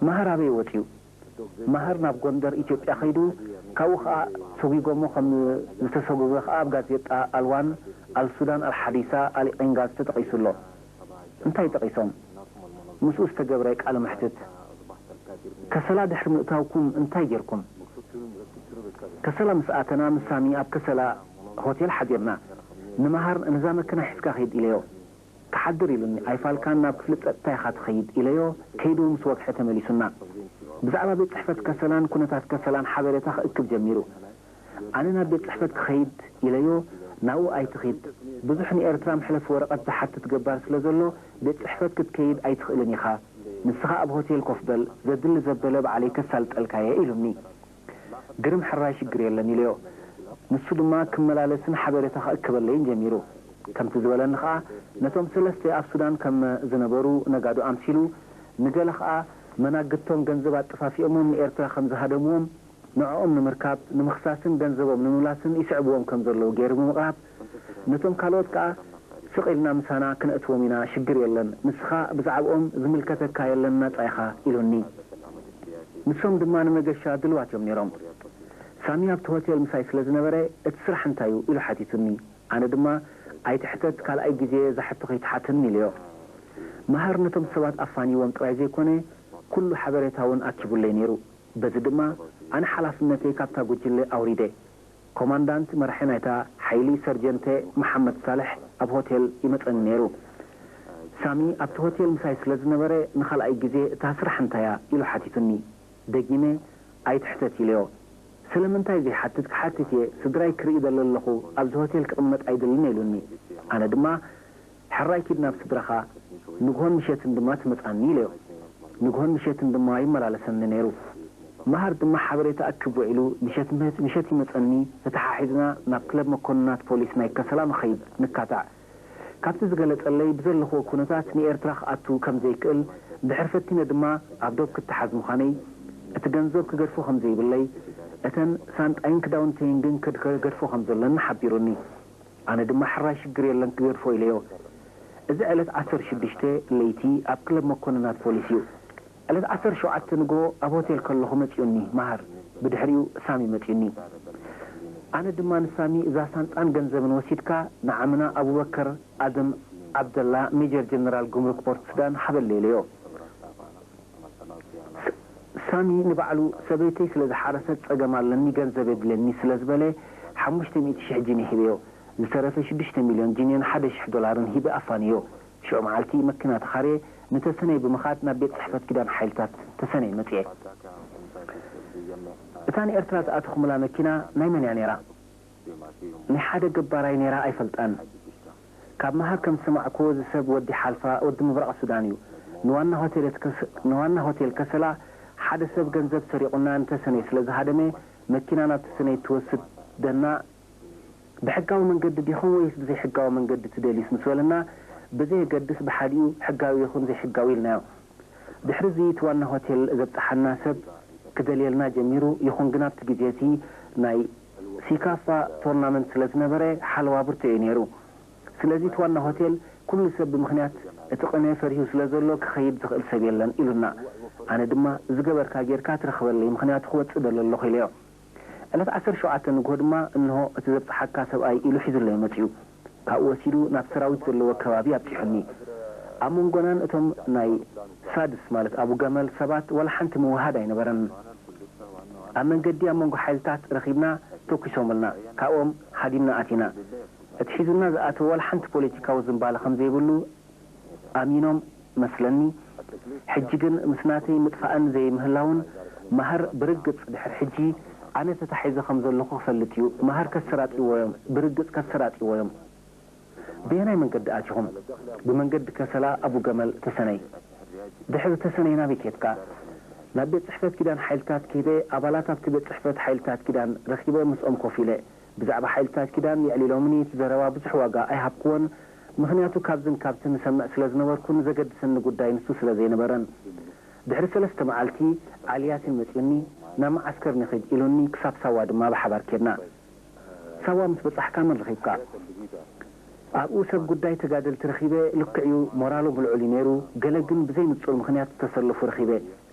ማህር ኣበይ ወጺኡ? ማህር ናብ ጎንደር ኢትዮጵያ ከይዱ፣ ካብኡ ኸኣ ሰጒጎሞ ከም ዝተሰጎገ ኸኣ ኣብ ጋዜጣ ኣልዋን፣ ኣልሱዳን ኣልሓዲሳ፣ ኣልኢንጋዝ ተጠቒሱ ኣሎ። እንታይ ጠቒሶም? ምስኡ ዝተገብረ ቃለ መሕትት። ከሰላ ድሕሪ ምእታውኩም እንታይ ጌርኩም? ከሰላ ምስ ኣተና ምስ ሳሚ ኣብ ከሰላ ሆቴል ሓዲርና። ንማሃር ነዛ መኪና ሒዝካ ኺድ ኢለዮ። ክሓድር ኢሉኒ፣ ኣይፋልካን ናብ ክፍሊ ጸጥታ ኢኻ ትኸይድ ኢለዮ፣ ከይዱ ምስ ወግሐ ተመሊሱና። ብዛዕባ ቤት ጽሕፈት ከሰላን ኩነታት ከሰላን ሓበሬታ ክእክብ ጀሚሩ። ኣነ ናብ ቤት ጽሕፈት ክኸይድ ኢለዮ፣ ናብኡ ኣይትኺድ፣ ብዙሕ ንኤርትራ መሕለፊ ወረቐት ዝሓትት ገባር ስለ ዘሎ ቤት ጽሕፈት ክትከይድ ኣይትኽእልን ኢኻ። ንስኻ ኣብ ሆቴል ኮፍ በል፣ ዘድሊ ዘበለ ባዕለይ ከሳልጠልካ'የ ኢሉኒ። ግርም ሕራይ ሽግር የለን ኢለዮ። ንሱ ድማ ክመላለስን ሓበሬታ ክእክበለይን ጀሚሩ። ከምቲ ዝበለኒ ኸኣ ነቶም ሰለስተ ኣብ ሱዳን ከም ዝነበሩ ነጋዶ ኣምሲሉ፣ ንገለ ኸኣ መናግቶም ገንዘብ ኣጠፋፊኦሞም ንኤርትራ ከም ዝሃደምዎም ንዕኦም ንምርካብ፣ ንምኽሳስን ገንዘቦም ንምምላስን ይስዕብዎም ከም ዘለዉ ገይሩ ብምቕራብ፣ ነቶም ካልኦት ከኣ ስቕ ኢልና ምሳና ክነእትዎም ኢና፣ ሽግር የለን፣ ንስኻ ብዛዕብኦም ዝምልከተካ የለን፣ ናጻ ኢኻ ኢሉኒ። ንሶም ድማ ንመገሻ ድልዋት እዮም ነይሮም። ሳሚ ኣብቲ ሆቴል ምሳይ ስለ ዝነበረ፣ እቲ ስራሕ እንታይ እዩ ኢሉ ሓቲቱኒ። ኣነ ድማ ኣይትሕተት፣ ካልኣይ ግዜ እዛ ሕቶ ከይትሓተኒ ኢለዮ። መሃር ነቶም ሰባት ኣፋንይዎም ጥራይ ዘይኮነ፣ ኩሉ ሓበሬታ እውን ኣኪቡለይ ነይሩ። በዚ ድማ ኣነ ሓላፍነተይ ካብታ ጉጅለ ኣውሪደ። ኮማንዳንት መራሒ ናይታ ሓይሊ ሰርጀንተ መሓመድ ሳልሕ ኣብ ሆቴል ይመጸኒ ነይሩ። ሳሚ ኣብቲ ሆቴል ምሳይ ስለ ዝነበረ ንኻልኣይ ግዜ እታ ስራሕ እንታያ ኢሉ ሓቲቱኒ። ደጊመ ኣይትሕተት ኢለዮ። ስለምንታይ ዘይሓትት ክሓትት እየ፣ ስድራይ ክርኢ ደለ ኣለኹ፣ ኣብዚ ሆቴል ክቕመጥ ኣይደልን ኢሉኒ። ኣነ ድማ ሕራይ ኪድ ናብ ስድራኻ፣ ንግሆን ምሸትን ድማ ትመጻኒ ኢለዮ። ንግሆን ምሸትን ድማ ይመላለሰኒ ነይሩ። መሃር ድማ ሓበሬታ ኣክብ ውዒሉ ምሸት ምሸት ይመጸኒ፣ ተተሓሒዝና ናብ ክለብ መኮንናት ፖሊስ ናይ ከሰላ ንኸይድ ንካታዕ። ካብቲ ዝገለጸለይ ብዘለኽዎ ኩነታት ንኤርትራ ክኣቱ ከም ዘይክእል፣ ድሕር ፈቲነ ድማ ኣብ ዶብ ክተሓዝ ምዃነይ፣ እቲ ገንዘብ ክገድፎ ከም ዘይብለይ፣ እተን ሳንጣይን ክዳውንተይን ግን ክድ- ክገድፎ ከም ዘለኒ ሓቢሩኒ። ኣነ ድማ ሕራይ ሽግር የለን ክገድፎ ኢለዮ። እዚ ዕለት ዓሰርተ ሽዱሽተ ለይቲ ኣብ ክለብ መኮንናት ፖሊስ እዩ። ዕለት ዓሰርተ ሸውዓተ ንግሆ ኣብ ሆቴል ከለኹ መጺኡኒ መሃር፣ ብድሕሪኡ ሳሚ መጺኡኒ። ኣነ ድማ ንሳሚ እዛ ሳንጣን ገንዘብን ወሲድካ ንዓምና ኣቡበከር ኣደም ዓብደላ ሜጀር ጀነራል ጉምሩክ ፖርት ሱዳን ሃበለይ ኢለዮ። ሳሚ ንባዕሉ ሰበይተይ ስለ ዝሓረሰት ጸገም ኣለኒ ገንዘብ የድልየኒ ስለ ዝበለ ሓሙሽተ ሚእቲ ሽሕ ጂኒ ሂበዮ። ዝተረፈ ሽዱሽተ ሚልዮን ጂንዮን ሓደ ሽሕ ዶላርን ሂበ ኣፋንዮ። ሽዑ መዓልቲ መኪና ተኻርየ ንተሰነይ ብምኻድ ናብ ቤት ጽሕፈት ኪዳን ሓይልታት ተሰነይ መጽየ። እታ ንኤርትራ ዝኣተኹምላ መኪና ናይ መን እያ ነይራ? ናይ ሓደ ገባራይ ነይራ ኣይፈልጣን። ካብ መሃር ከም ዝሰማዕኩዎ እዚ ሰብ ወዲ ሓልፋ ወዲ ምብራቕ ሱዳን እዩ። ንዋና ሆቴል ከሰላ ሓደ ሰብ ገንዘብ ሰሪቑና ንተሰነይ ስለ ዝሃደመ መኪና ናብ ተሰነይ ትወስደና ብሕጋዊ መንገዲ ዲኹም ወይስ ብዘይሕጋዊ መንገዲ ትደልዩስ ምስ በለና ብዘየገድስ ብሓዲኡ ሕጋዊ ይኹን ዘይሕጋዊ ኢልናዮ። ድሕሪ እዚ እቲ ዋና ሆቴል ዘብጽሓና ሰብ ክደልየልና ጀሚሩ። ይኹን ግና ኣብቲ ግዜ እቲ ናይ ሲካፋ ቶርናመንት ስለ ዝነበረ ሓለዋ ብርቱዕ እዩ ነይሩ። ስለዚ እቲ ዋና ሆቴል ኩሉ ሰብ ብምኽንያት እቲ ቅነ ፈሪሁ ስለ ዘሎ ክኸይድ ዝኽእል ሰብ የለን ኢሉና። ኣነ ድማ ዝገበርካ ጌርካ ትረኽበለይ ምኽንያቱ ክወጽእ ደሎ ኣለኹ ኢለዮ። ዕለት ዓሰርተ ሸውዓተ ንግሆ ድማ እንሆ እቲ ዘብጽሓካ ሰብኣይ ኢሉ ሒዙለይ መጺኡ። ካብኡ ወሲዱ ናብ ሰራዊት ዘለዎ ከባቢ ኣብጺሑኒ። ኣብ መንጎናን እቶም ናይ ሳድስ ማለት ኣቡ ገመል ሰባት ዋላ ሓንቲ ምውህሃድ ኣይነበረን። ኣብ መንገዲ ኣብ መንጎ ሓይልታት ረኺብና ተኩሶምልና፣ ካብኦም ሃዲምና ኣቲና። እቲ ሒዙና ዝኣተወ ዋላ ሓንቲ ፖለቲካዊ ዝንባለ ከም ዘይብሉ ኣሚኖም መስለኒ። ሕጂ ግን ምስ ናተይ ምጥፋእን ዘይምህላውን ማህር ብርግጽ ድሕሪ ሕጂ ኣነ ተታሒዘ ከም ዘለኹ ክፈልጥ እዩ። ማህር ከሰራጥይዎ እዮም፣ ብርግጽ ከሰራጥይዎ እዮም። በየናይ መንገዲ ኣቲኹም? ብመንገዲ ከሰላ ኣቡ ገመል ተሰነይ። ድሕሪ ተሰነይ ናበይ ኬድካ? ናብ ቤት ጽሕፈት ኪዳን ሓይልታት ከይደ ኣባላት ኣብቲ ቤት ጽሕፈት ሓይልታት ኪዳን ረኺበ ምስኦም ኮፍ ኢለ። ብዛዕባ ሓይልታት ኪዳን የዕሊሎምኒ፣ እቲ ዘረባ ብዙሕ ዋጋ ኣይሃብክዎን፣ ምኽንያቱ ካብዝን ካብትን እሰምዕ ስለ ዝነበርኩን ዘገድሰኒ ጉዳይ ንሱ ስለ ዘይነበረን። ድሕሪ ሰለስተ መዓልቲ ዓሊ ያሲን መጺኡኒ፣ ናብ መዓስከር ንኺድ ኢሉኒ፣ ክሳብ ሳዋ ድማ ብሓባር ኬድና። ሳዋ ምስ በጻሕካ መን ረኺብካ? ኣብኡ ሰብ ጉዳይ ተጋደልቲ ረኺበ፣ ልክዕ'ዩ ሞራሎም ልዑል እዩ ነይሩ፣ ገለ ግን ብዘይ ንጹር ምኽንያት ዝተሰለፉ ረኺበ።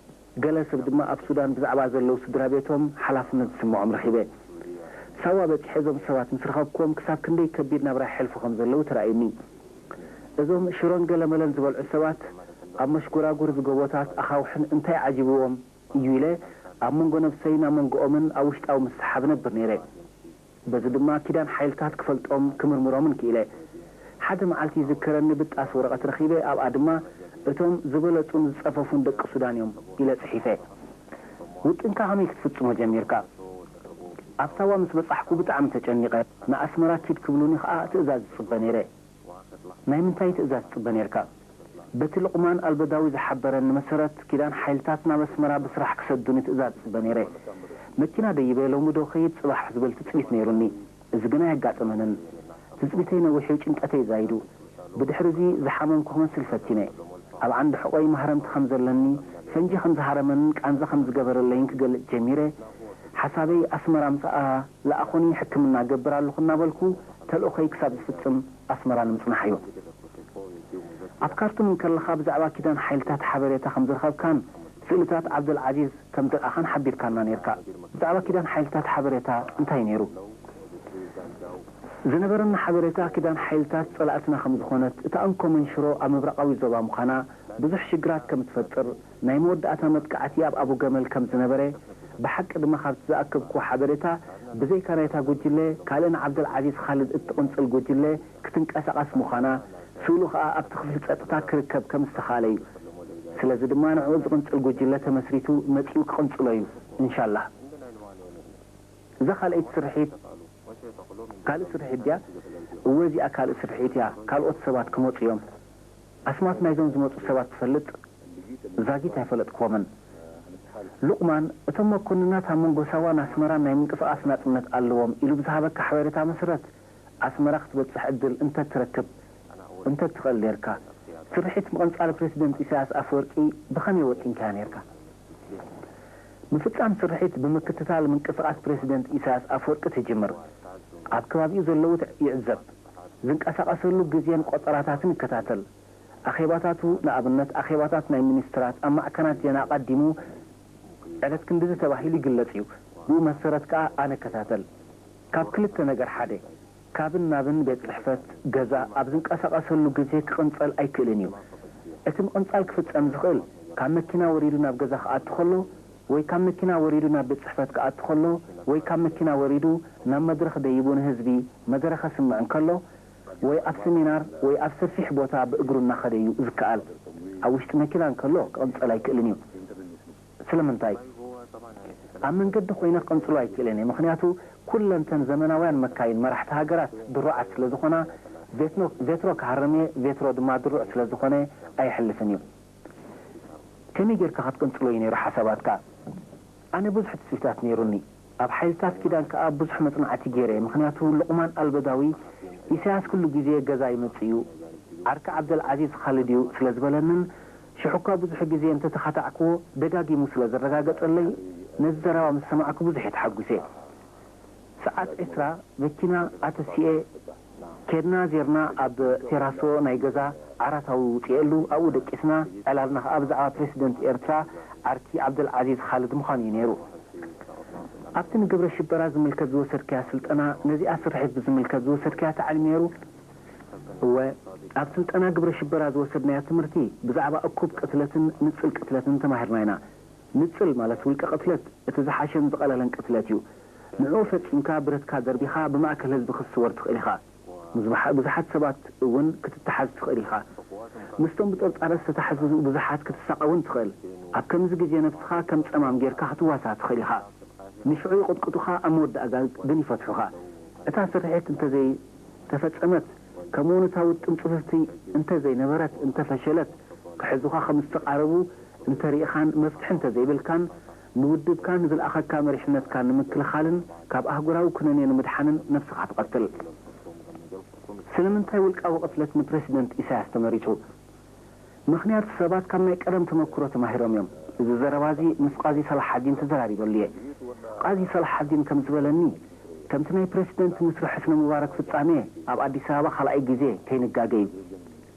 ገለ ሰብ ድማ ኣብ ሱዳን ብዛዕባ ዘለዉ ስድራ ቤቶም ሓላፍነት ዝስምዖም ረኺበ። ሳዋ በጺሐ እዞም ሰባት ምስ ረኸብኩዎም ክሳብ ክንደይ ከቢድ ናብራ የሕልፉ ከም ዘለዉ ተራእዩኒ። እዞም ሽሮን ገለመለን ዝበልዑ ሰባት ኣብ መሽጎራጉር ዝጎቦታት ኣኻውሕን እንታይ ዓጂብዎም እዩ ኢለ ኣብ መንጎ ነብሰይን ኣብ መንጎኦምን ኣብ ውሽጣዊ ምስሕሓብ እነብር ነይረ። በዚ ድማ ኪዳን ሓይልታት ክፈልጦም ክምርምሮምን ክኢለ። ሓደ መዓልቲ ይዝከረኒ ብጣስ ወረቐት ረኺበ ኣብኣ ድማ እቶም ዝበለጹን ዝጸፈፉን ደቂ ሱዳን እዮም ኢለ ጽሒፈ። ውጥንካ ከመይ ክትፍጽሞ ጀሚርካ? ኣብ ሳዋ ምስ በጻሕኩ ብጣዕሚ ተጨኒቐ። ንኣስመራ ኪድ ክብሉኒ ከኣ ትእዛዝ ይጽበ ነይረ። ናይ ምንታይ ትእዛዝ ትጽበ ነይርካ? በቲ ሉቕማን ኣልበዳዊ ዝሓበረኒ መሰረት ኪዳን ሓይልታት ናብ ኣስመራ ብስራሕ ክሰዱኒ ትእዛዝ እጽበ ነይረ። መኪና ደይበ ሎሚ ዶ ኸይድ ጽባሕ ዝብል ትጽቢት ነይሩኒ። እዚ ግን ኣየጋጠመንን። ትጽቢተይ ነዊሑ ጭንቀተይ ዛይዱ። ብድሕሪ እዚ ዝሓመምኩ ክመስል ፈቲነ። ኣብ ዓንዲ ሕቖይ ማህረምቲ ከም ዘለኒ፣ ፈንጂ ከም ዝሃረመንን ቃንዛ ከም ዝገበረለይን ክገልጽ ጀሚረ። ሓሳበይ ኣስመራ ምሳኣ ለኣኹኒ ሕክምና እገብር ኣለኹ እናበልኩ ተልእኾይ ክሳብ ዝፍጽም ኣስመራ ንምጽናሕ እዩ። ኣብ ካርቱም እንከለኻ ብዛዕባ ኪዳን ሓይልታት ሓበሬታ ከም ዝረኸብካን ስእልታት ዓብደልዓዚዝ ከም ዝረኣኻን ሓቢርካና ነይርካ። ብዛዕባ ኪዳን ሓይልታት ሓበሬታ እንታይ ነይሩ? ዝነበረና ሓበሬታ ኪዳን ሓይልታት ጸላእትና ከም ዝኾነት፣ እታ እንኮ መንሽሮ ኣብ ምብራቓዊ ዞባ ምዃና፣ ብዙሕ ሽግራት ከም ትፈጥር፣ ናይ መወዳእታ መጥቃዕቲ ኣብ ኣቡ ገመል ከም ዝነበረ፣ ብሓቂ ድማ ካብቲ ዝኣከብክዎ ሓበሬታ፣ ብዘይካ ናይታ ጉጅለ፣ ካልእ ንዓብደልዓዚዝ ኻልድ እትቕንጽል ጉጅለ ክትንቀሳቐስ ምዃና፣ ስእሉ ከኣ ኣብቲ ክፍሊ ጸጥታ ክርከብ ከም ዝተኻእለ እዩ። ስለዚ ድማ ንዕኡ ዝቕንጽል ጉጅለ ተመስሪቱ መጺኡ ክቕንጽሎ እዩ፣ እንሻላህ። እዛ ካልኣይቲ ስርሒት ካልእ ስርሒት ድያ? እወ፣ እዚኣ ካልእ ስርሒት እያ። ካልኦት ሰባት ክመጹ እዮም። ኣስማት ናይዞም ዝመጹ ሰባት ትፈልጥ? ዛጊት ኣይፈለጥክዎምን። ሉቕማን፣ እቶም መኮንናት ኣብ መንጎ ሳዋን ኣስመራን ናይ ምንቅስቓስ ናጽነት ኣለዎም ኢሉ ብዝሃበካ ሓበሬታ መሰረት፣ ኣስመራ ክትበጽሕ ዕድል እንተትረክብ እንተትኽእል ኔርካ፣ ስርሒት ምቕንጻል ፕረሲደንት ኢሳያስ ኣፈወርቂ ብኸመይ ወጢንካያ ኔርካ? ምፍጻም ስርሒት ብምክትታል ምንቅስቓስ ፕረሲደንት ኢሳያስ ኣፈወርቂ ትጅምር። ኣብ ከባቢኡ ዘለዉ ይዕዘብ። ዝንቀሳቐሰሉ ግዜን ቆጸራታትን ይከታተል። ኣኼባታቱ፣ ንኣብነት ኣኼባታት ናይ ሚኒስትራት ኣብ ማዕከናት ዜና ኣቐዲሙ ዕለት ክንድዚ ተባሂሉ ይግለጽ እዩ። ብኡ መሰረት ከኣ ኣነ እከታተል። ካብ ክልተ ነገር ሓደ፣ ካብን ናብን ቤት ጽሕፈት፣ ገዛ፣ ኣብ ዝንቀሳቐሰሉ ግዜ ክቕንጸል ኣይክእልን እዩ። እቲ ምቕንጻል ክፍጸም ዝኽእል ካብ መኪና ወሪዱ ናብ ገዛ ክኣቱ ከሎ፣ ወይ ካብ መኪና ወሪዱ ናብ ቤት ጽሕፈት ክኣቱ ከሎ፣ ወይ ካብ መኪና ወሪዱ ናብ መድረኽ ደይቡ ንህዝቢ መደረ ከስምዕ እንከሎ፣ ወይ ኣብ ሰሚናር ወይ ኣብ ሰፊሕ ቦታ ብእግሩ እናኸደ እዩ ዝከኣል። ኣብ ውሽጢ መኪና እንከሎ ክቕንጸል ኣይክእልን እዩ። ስለምንታይ? ኣብ መንገዲ ኮይነ ክቕንጽሎ ኣይክእልን እየ። ምኽንያቱ ኩለንተን ዘመናውያን መካይን መራሕቲ ሃገራት ድሩዓት ስለ ዝኾና፣ ቬትኖ-፣ ቬትሮ ክሃርም እየ፣ ቬትሮ ድማ ድሩዕ ስለ ዝኾነ ኣየሕልፍን እዩ። ከመይ ጌርካ ክትቅንጽሎ እዩ ነይሩ ሓሳባትካ? ኣነ ብዙሕ ትጽቢታት ነይሩኒ። ኣብ ሓይልታት ኪዳን ከኣ ብዙሕ መጽናዕቲ ገይረ፣ ምኽንያቱ ሉቕማን ኣልበዳዊ፣ ኢሳያስ ኩሉ ግዜ ገዛ ይመጽእ እዩ፣ ዓርኪ ዓብደልዓዚዝ ኻልድ እዩ ስለ ዝበለንን፣ ሽሕኳ ብዙሕ ግዜ እንተተኻታዕክዎ፣ ደጋጊሙ ስለ ዘረጋገጸለይ፣ ነዚ ዘረባ ምስ ሰማዕኩ ብዙሕ እየ ተሓጒሰ። ሰዓት ዕስራ መኪና ኣተሲኤ ኬድና ዜርና ኣብ ቴራሶ ናይ ገዛ ዓራት ኣውጺኤሉ ኣብኡ ደቂስና። ዕላልና ከኣ ብዛዕባ ፕረሲደንት ኤርትራ ዓርኪ ዓብደልዓዚዝ ኻልድ ምዃኑ እዩ ነይሩ። ኣብቲ ንግብረ ሽበራ ዝምልከት ዝወሰድካያ ስልጠና ነዚኣ ስርሒት ብዝምልከት ዝወሰድካያ ታዕሊም ነይሩ? እወ፣ ኣብ ስልጠና ግብረ ሽበራ ዝወሰድናዮ ትምህርቲ ብዛዕባ እኩብ ቅትለትን ንጽል ቅትለትን ተማሂርና ኢና። ንጽል ማለት ውልቀ ቅትለት እቲ ዝሓሸን ዝቐለለን ቅትለት እዩ። ንዕኡ ፈጺምካ ብረትካ ደርቢኻ ብማእከል ህዝቢ ክትስወር ትኽእል ኢኻ። ብዙሓት ሰባት እውን ክትተሓዝ ትኽእል ኢኻ። ምስቶም ብጥርጣረ ዝተታሕዙ ብዙሓት ክትሳቐ እውን ትኽእል። ኣብ ከምዚ ግዜ ነብስኻ ከም ጸማም ጌርካ ክትዋሳእ ትኽእል ኢኻ። ንሽዑ ይቕጥቅጡኻ፣ ኣብ መወዳእታ ግን ይፈትሑኻ። እታ ስርሒት እንተዘይተፈጸመት፣ ከምኡውን እታ ውጥን ጽፍፍቲ እንተዘይነበረት፣ እንተፈሸለት፣ ክሕዙኻ ከም ዝተቓረቡ እንተሪኢኻን መፍትሒ እንተዘይብልካን፣ ንውድብካን ንዝለኣኸካ መሪሕነትካን ንምክልኻልን ካብ ኣህጉራዊ ኩነኔ ንምድሓንን ነብስኻ ትቐትል። ስለምንታይ ውልቃዊ ቅትለት ንፕረሲደንት ኢሳያስ ተመሪጹ? ምኽንያቱ ሰባት ካብ ናይ ቀደም ተመክሮ ተማሂሮም እዮም። እዚ ዘረባ እዚ ምስ ቃዚ ሰላሓዲን ተዘራሪበሉ እየ። ቃዚ ሰላሓዲን ከም ዝበለኒ፣ ከምቲ ናይ ፕረሲደንት ምስሪ ሕስኒ ሙባረክ ፍጻሜ ኣብ ኣዲስ ኣበባ ካልኣይ ግዜ ከይንጋገ እዩ።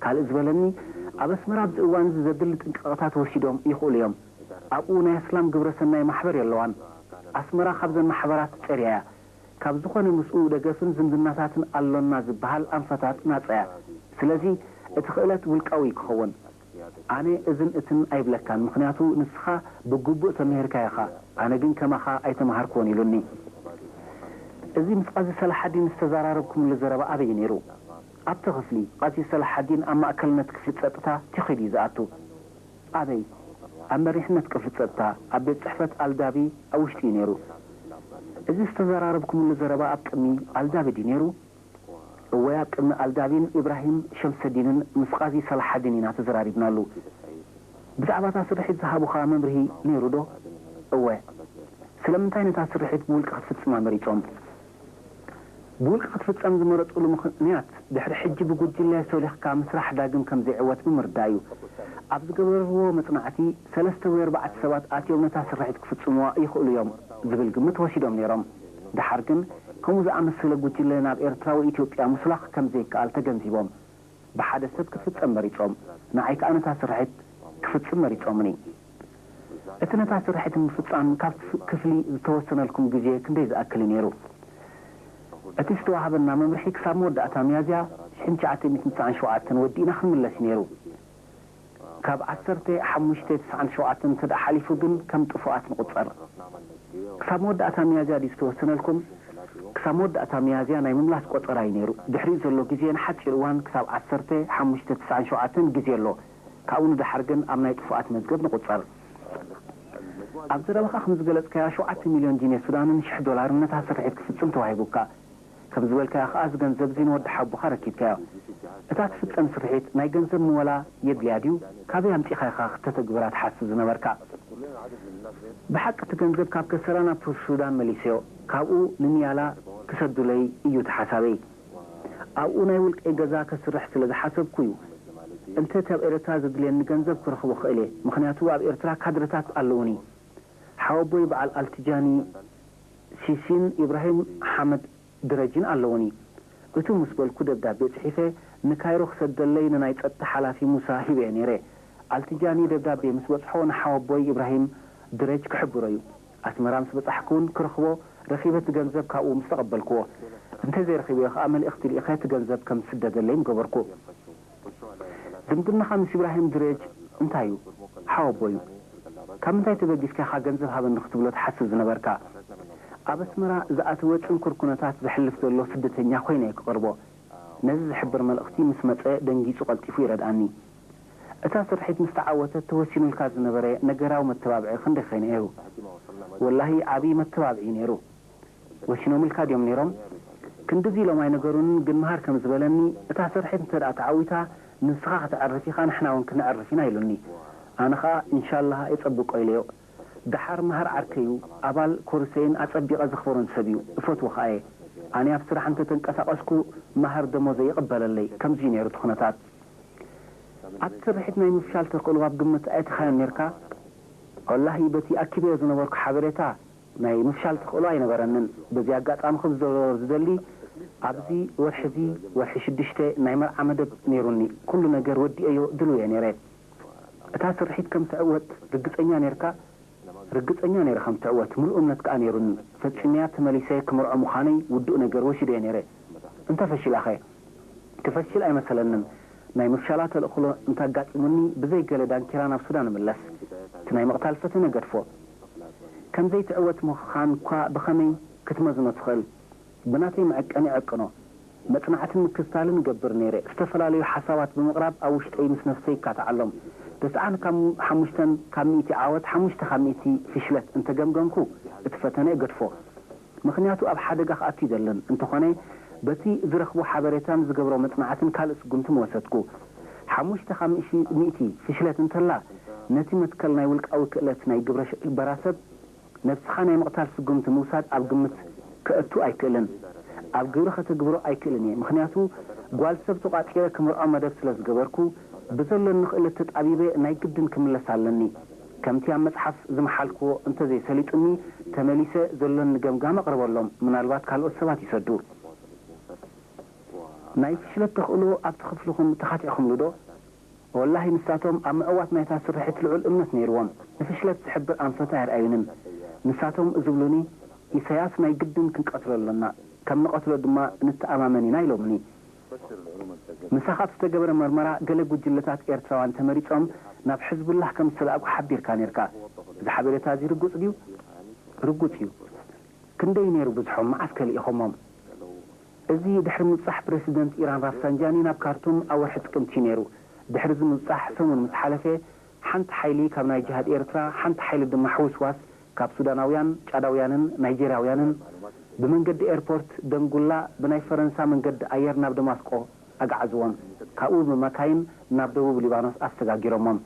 ካልእ ዝበለኒ፣ ኣብ ኣስመራ ኣብዚ እዋን እዚ ዘድሊ ጥንቃቐታት ወሲዶም ይኽእሉ እዮም። ኣብኡ ናይ ኣስላም ግብረ ሰናይ ማሕበር የለዋን። ኣስመራ ካብዘን ማሕበራት ጸርያ እያ። ካብ ዝኾነ ምስኡ ደገፍን ዝምድናታትን ኣሎና ዝበሃል ኣንፈታት ናጻ እያ። ስለዚ እቲ ክእለት ውልቃዊ እዩ ክኸውን። ኣነ እዝን እትን ኣይብለካን፣ ምኽንያቱ ንስኻ ብግቡእ ተማሂርካ ኢኻ፣ ኣነ ግን ከማኻ ኣይተማሃርኩዎን ኢሉኒ። እዚ ምስ ቃዚ ሰላሓዲን ዝተዘራረብኩምሉ ዘረባ ኣበይ ነይሩ? ኣብቲ ክፍሊ፣ ቃዚ ሰላሓዲን ኣብ ማእከልነት ክፍሊ ጸጥታ ቲኺሉ እዩ ዝኣቱ። ኣበይ? ኣብ መሪሕነት ክፍሊ ጸጥታ፣ ኣብ ቤት ጽሕፈት ኣልዳቢ ኣብ ውሽጢ እዩ ነይሩ። እዚ ዝተዘራረብኩምሉ ዘረባ ኣብ ቅድሚ ኣልዳቢ ድዩ ነይሩ? እወ፣ ኣብ ቅድሚ ኣልዳቢን ኢብራሂም ሸምሰዲንን ምስ ቃዚ ሰላሓዲን ኢና ተዘራሪብናሉ። ብዛዕባ እታ ስርሒት ዝሃቡኻ መምርሂ ነይሩ ዶ? እወ። ስለምንታይ ነታ ስርሒት ብውልቂ ክትፍጽማ መሪጾም? ብውልቂ ክትፍጸም ዝመረጽሉ ምኽንያት፣ ድሕሪ ሕጂ ብጉጅለ ሶሊኽካ ምስራሕ ዳግም ከም ዘይዕወት ብምርዳእ እዩ። ኣብ ዝገበርዎ መጽናዕቲ፣ ሰለስተ ወይ ኣርባዕተ ሰባት ኣትዮም ነታ ስርሒት ክፍጽምዋ ይኽእሉ እዮም ዝብል ግምት ወሲዶም ነይሮም። ደሓር ግን፣ ከምኡ ዝኣመሰለ ጉጅለ ናብ ኤርትራ ወይ ኢትዮጵያ ምስላኽ ከም ዘይከኣል ተገንዚቦም። ብሓደ ሰብ ክትፍጸም መሪጾም፣ ንዓይ ከኣ ነታ ስርሒት ክፍጽም መሪጾምኒ። እቲ ነታ ስርሒት ንምፍጻም ካብ ክፍሊ ዝተወሰነልኩም ግዜ ክንደይ ዝኣክል እዩ ነይሩ? እቲ ዝተዋህበና መምርሒ ክሳብ መወዳእታ ሚያዝያ ሽሕን ትሽዓተ ሚእትን ትስዓን ሸውዓተን ወዲእና ክንምለስ እዩ ነይሩ። ካብ ዓሰርተ ሓሙሽተ ተስዓን ሸውዓተን እንተ ደኣ ሓሊፉ ግን ከም ጥፉኣት ንቑጸር። ክሳብ መወዳእታ ሚያዝያ ድዩ ዝተወሰነልኩም? ክሳብ መወዳእታ ሚያዝያ ናይ ምምላስ ቆጸራ እዩ ነይሩ። ድሕሪኡ ዘሎ ግዜ ንሓጺር እዋን ክሳብ ዓሰርተ ሓሙሽተ ተስዓን ሸውዓተን ግዜ ኣሎ። ካብኡ ንደሓር ግን ኣብ ናይ ጥፉኣት መዝገብ ንቑጸር። ኣብ ዘረባኻ ከም ዝገለጽካዮ፣ ሸውዓተ ሚልዮን ጂኔ ሱዳንን ሽሕ ዶላርን ነታ ስርሒት ክፍጽም ተዋሂቡካ። ከም ዝበልካዮ ከኣ፣ እዚ ገንዘብ እዚ ንወዲ ሓቦኻ ረኪብካዮ። እታ ትፍጸም ስርሒት ናይ ገንዘብ ምወላ የድልያ ድዩ? ካበይ ኣምጺኻ ኢኻ ክተተግብራ ትሓስብ ዝነበርካ? ብሓቂ እቲ ገንዘብ ካብ ከሰላ ናብ ሱዳን መሊሰዮ። ካብኡ ንኒያላ ክሰዱለይ እዩ እቲ ሓሳበይ። ኣብኡ ናይ ውልቀይ ገዛ ከስርሕ ስለ ዝሓሰብኩ እዩ። እንተ ካብ ኤርትራ ዘድልየኒ ገንዘብ ክረኽቦ ክእል እየ። ምኽንያቱ ኣብ ኤርትራ ካድረታት ኣለዉኒ። ሓወቦይ በዓል ኣልትጃኒ ሲሲን ኢብራሂም ሓመድ ድረጅን ኣለዉኒ። እቱ ምስ በልኩ ደብዳቤ ጽሒፈ ንካይሮ ክሰደለይ ንናይ ጸጥታ ሓላፊ ሙሳ ሂበዮ ነይረ። ኣልትጃኒ ደብዳቤ ምስ በጽሖ ንሓወቦይ ኢብራሂም ድረጅ ክሕብሮ እዩ። ኣስመራ ምስ በጻሕኩ እውን ክረኽቦ፣ ረኺበ እቲ ገንዘብ ካብኡ ምስ ተቐበልክዎ። እንተ ዘይረኺበዮ ከኣ መልእኽቲ ልኢኸ እቲ ገንዘብ ከም ዝስደደለይ ምገበርኩ። ዝምድናኻ ምስ ኢብራሂም ድረጅ እንታይ እዩ? ሓወቦ እዩ። ካብ ምንታይ ተበጊስካ ኢኻ ገንዘብ ሃበኒ ክትብሎ ትሓስብ ዝነበርካ? ኣብ ኣስመራ ዝኣተወ ጽንኩር ኩነታት ዘሕልፍ ዘሎ ስደተኛ ኮይነ እየ ክቐርቦ። ነዚ ዝሕብር መልእኽቲ ምስ መጸ ደንጊጹ ቀልጢፉ ይረድኣኒ። እታ ስርሒት ምስ ተዓወተት ተወሲኑልካ ዝነበረ ነገራዊ መተባብዒ ክንደይ ኸይነ እዩ? ወላሂ ዓብዪ መተባብዒ እዩ ነይሩ። ወሲኖምልካ ድዮም ነይሮም? ክንድዚ ኢሎም ኣይነገሩንን፣ ግን መሃር ከም ዝበለኒ፣ እታ ስርሒት እንተ ደኣ ተዓዊታ፣ ንስኻ ከተዕርፍ ኢኻ፣ ንሕና እውን ክነዕርፍ ኢና ኢሉኒ። ኣነ ኸኣ፣ ኢንሻላህ፣ የጸብቆ ኢለዮ። ደሓር መሃር ዓርከይ'ዩ፣ ኣባል ኮርሰይን ኣጸቢቐ ዘኽብሮን ሰብ እዩ፣ እፈትዎ ኸኣ'የ። ኣነ ኣብ ስራሕ እንተ ተንቀሳቐስኩ፣ መሃር ደሞዘይ ይቕበለለይ። ከምዚ እዩ ነይሩ እቲ ኩነታት። ኣብቲ ስርሒት ናይ ምፍሻል ተኽእሎ ኣብ ግምት ኣየእተኻዮን ኔርካ? ወላሂ፣ በቲ ኣኪበዮ ዝነበርኩ ሓበሬታ፣ ናይ ምፍሻል ተኽእሎ ኣይነበረንን። በዚ ኣጋጣሚ ክዝረብ ዝደሊ፣ ኣብዚ ወርሒ እዚ፣ ወርሒ ሽዱሽተ፣ ናይ መርዓ መደብ ነይሩኒ። ኩሉ ነገር ወዲኤዮ ድሉው እየ ነይረ። እታ ስርሒት ከም ትዕወት ርግጸኛ ነይርካ? ርግጸኛ ነይረ ከም ትዕወት፣ ምሉእ እምነት ከኣ ነይሩኒ። ፈጺመያ ተመሊሰ ክምርዖ ምዃነይ ውዱእ ነገር ወሲደዮ ነይረ። እንተ ፈሺላኸ? ክፈሽል ኣይመሰለንን። ናይ ምፍሻላ ተልእኽሎ እንተ ኣጋጢሙኒ፣ ብዘይ ገለ ዳንኬራ ናብ ሱዳን እምለስ። እቲ ናይ ምቕታል ፈተነ ገድፎ። ከም ዘይትዕወት ምዃን እኳ ብኸመይ ክትመዝኖ ትኽእል? ብናተይ መዐቀኒ እዕቅኖ። መጽናዕትን ምክትታልን እገብር ነይረ። ዝተፈላለዩ ሓሳባት ብምቕራብ ኣብ ውሽጠይ ምስ ነፍሰይ ይካትዓሎም። ተስዓን ካብ ሓሙሽተን ካብ ሚእቲ ዓወት፣ ሓሙሽተ ካብ ሚእቲ ፍሽለት እንተገምገምኩ፣ እቲ ፈተነ እገድፎ። ምኽንያቱ ኣብ ሓደጋ ክኣቱ ይደልን። እንተኾነ፣ በቲ ዝረኽቦ ሓበሬታን ዝገብሮ መጽናዕትን ካልእ ስጉምቲ ምወሰድኩ። ሓሙሽተ ካብ ሚእቲ ፍሽለት እንተላ፣ ነቲ መትከል ናይ ውልቃዊ ክእለት ናይ ግብረ ሽበራ ሰብ ነብስኻ ናይ ምቕታል ስጉምቲ ምውሳድ ኣብ ግምት ከእቱ ኣይክእልን። ኣብ ግብሪ ከተግብሮ ኣይክእልን እየ። ምኽንያቱ ጓል ሰብ ተቋጺረ ክምርዖ መደብ ስለ ዝገበርኩ፣ ብዘሎኒ ክእለት ተጣቢበ ናይ ግድን ክምለስ ኣለኒ። ከምቲ ኣብ መጽሓፍ ዝመሓልክዎ እንተዘይሰሊጡኒ፣ ተመሊሰ ዘሎኒ ገምጋም ኣቕርበሎም። ምናልባት ካልኦት ሰባት ይሰዱ። ናይ ፍሽለት ተኽእሎ ኣብቲ ክፍልኹም ተኻቲዕኹምሉ ዶ? ወላሂ ንሳቶም ኣብ ምዕዋት ናይታ ስርሒት ልዑል እምነት ነይርዎም። ንፍሽለት ዝሕብር ኣንፈት ኣየርኣዩንን። ንሳቶም ዝብሉኒ፣ ኢሳያስ ናይ ግድን ክንቀትሎ ኣሎና፣ ከም ንቐትሎ ድማ ንተኣማመን ኢና ኢሎምኒ። ምሳኻ ኣብ ዝተገበረ መርመራ ገለ ጉጅለታት ኤርትራውያን ተመሪጾም ናብ ሕዝቡላህ ከም ዝተላእኩ ሓቢርካ ነይርካ። እዚ ሓበሬታ እዚ ርጉጽ ድዩ? ርጉጽ እዩ። ክንደይ ነይሩ ብዝሖም? መዓስ ከሊእኹሞም? እዚ ድሕሪ ምብጻሕ ፕረሲደንት ኢራን ራፍሳንጃኒ ናብ ካርቱም ኣብ ወርሒ ጥቅምቲ እዩ ነይሩ። ድሕሪ እዚ ምብጻሕ ሰሙን ምስ ሓለፈ፣ ሓንቲ ሓይሊ ካብ ናይ ጅሃድ ኤርትራ፣ ሓንቲ ሓይሊ ድማ ሕውስዋስ ካብ ሱዳናውያን፣ ጫዳውያንን ናይጀርያውያንን ብመንገዲ ኤርፖርት ደንጉላ ብናይ ፈረንሳ መንገዲ ኣየር ናብ ደማስቆ ኣግዓዝዎም። ካብኡ ብመካይን ናብ ደቡብ ሊባኖስ ኣሰጋጊሮሞም።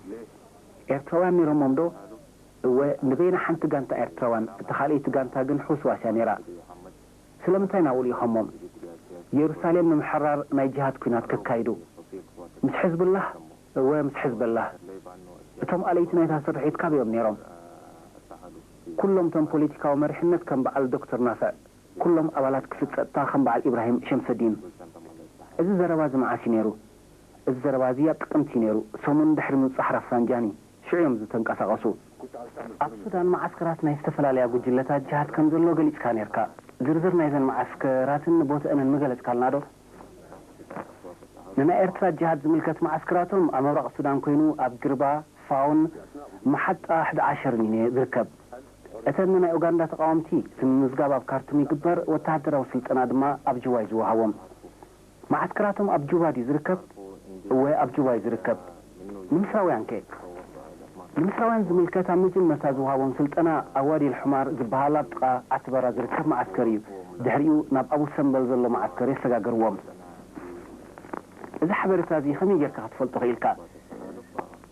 ኤርትራውያን ነይሮሞም ዶ? እወ፣ ንበይና ሓንቲ ጋንታ ኤርትራውያን፣ እታ ካልኣይቲ ጋንታ ግን ሕውስዋስ እያ ነይራ። ስለምንታይ ናብኡ ልኢኾሞም? የሩሳሌም ንምሕራር ናይ ጅሃድ ኲናት ከካይዱ። ምስ ሕዝቡላህ? እወ፣ ምስ ሕዝበላህ። እቶም ኣለይቲ ናይታ ስርሒት ካበይ እዮም ነይሮም? ኩሎም እቶም ፖለቲካዊ መሪሕነት ከም በዓል ዶክተር ናፍዕ፣ ኩሎም ኣባላት ክፍሊ ጸጥታ ከም በዓል ኢብራሂም ሸምሰዲን። እዚ ዘረባ እዚ መዓስ እዩ ነይሩ? እዚ ዘረባ እዚ ኣብ ጥቅምቲ እዩ ነይሩ፣ ሰሙን ድሕሪ ምብጻሕ ራፍሳንጃኒ። ሽዑ እዮም ዝተንቀሳቐሱ። ኣብ ሱዳን መዓስከራት ናይ ዝተፈላለያ ጉጅለታት ጅሃድ ከም ዘሎ ገሊጽካ ነይርካ። ዝርዝር ናይዘን መዓስከራትን ቦትአንን ምገለጽካልና ዶ? ንናይ ኤርትራ ጅሃድ ዝምልከት መዓስከራቶም ኣብ ምብራቕ ሱዳን ኮይኑ ኣብ ግርባ፣ ፋውን፣ መሓጣ ሕድ ዓሸርን እዩ ዝርከብ። እተን ንናይ ኡጋንዳ ተቓወምቲ እቲ ምምዝጋብ ኣብ ካርቱም ይግበር፣ ወተሃደራዊ ስልጠና ድማ ኣብ ጁባ እዩ ዝወሃቦም። መዓስከራቶም ኣብ ጁባ ድዩ ዝርከብ? እወ፣ ኣብ ጁባ እዩ ዝርከብ። ንምስራውያን ከ? ንምስራውያን ዝምልከት ኣብ መጀመርታ ዝወሃቦም ስልጠና ኣብ ዋዲ ኣልሑማር ዝበሃል ኣብ ጥቓ ዓስመራ ዝርከብ መዓስከር እዩ። ድሕሪኡ ናብ ኣቡ ሰምበል ዘሎ መዓስከር የሰጋገርዎም። እዚ ሓበሬታ እዚ ከመይ ጌርካ ክትፈልጦ ክኢልካ?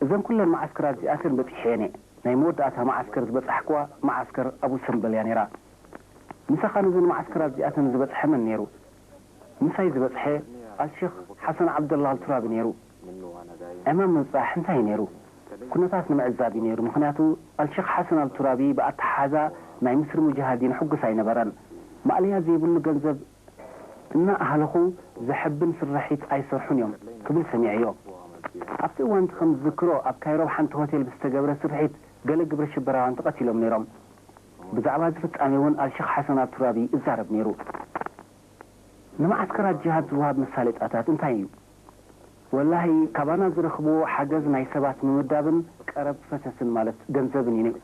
እዘን ኩለን መዓስከራት እዚኣተን በጺሐ እየ። ናይ መወዳእታ መዓስከር ዝበጻሕኩዋ መዓስከር ኣቡ ሰምበል እያ ነይራ። ምሳኻ ነዘን መዓስከራት እዚኣተን ዝበጽሐ መን ነይሩ? ምሳይ ዝበጽሐ ኣልሸኽ ሓሰን ዓብደላ ኣልቱራቢ ነይሩ። ዕማም ምብጻሕ እንታይ እዩ ነይሩ? ኩነታት ንምዕዛብ እዩ ነይሩ። ምኽንያቱ ኣልሸኽ ሓሰን ኣልቱራቢ ብኣተሓዛ ናይ ምስሪ ሙጃሃዲን ሕጉስ ኣይነበረን። ማእለያ ዘይብሉ ገንዘብ እናኣህለኹ ዘሐብን ስርሒት ኣይሰርሑን እዮም ክብል ሰሚዐዮ። ኣብቲ እዋን እቲ ከም ዝዝክሮ ኣብ ካይሮ ኣብ ሓንቲ ሆቴል ብዝተገብረ ስርሒት ገለ ግብረ ሽበራውያን ተቐቲሎም ነይሮም። ብዛዕባ እዚ ፍጻሜ እውን ኣልሸኽ ሓሰን ኣልቱራቢ ይዛረብ ነይሩ። ንመዓስከራት ጅሃድ ዝወሃብ መሳለጥያታት እንታይ እዩ? ወላሂ ካባና ዝረኽብዎ ሓገዝ ናይ ሰባት ምምዳብን ቀረብ ፈሰስን ማለት ገንዘብን እዩ ነይሩ።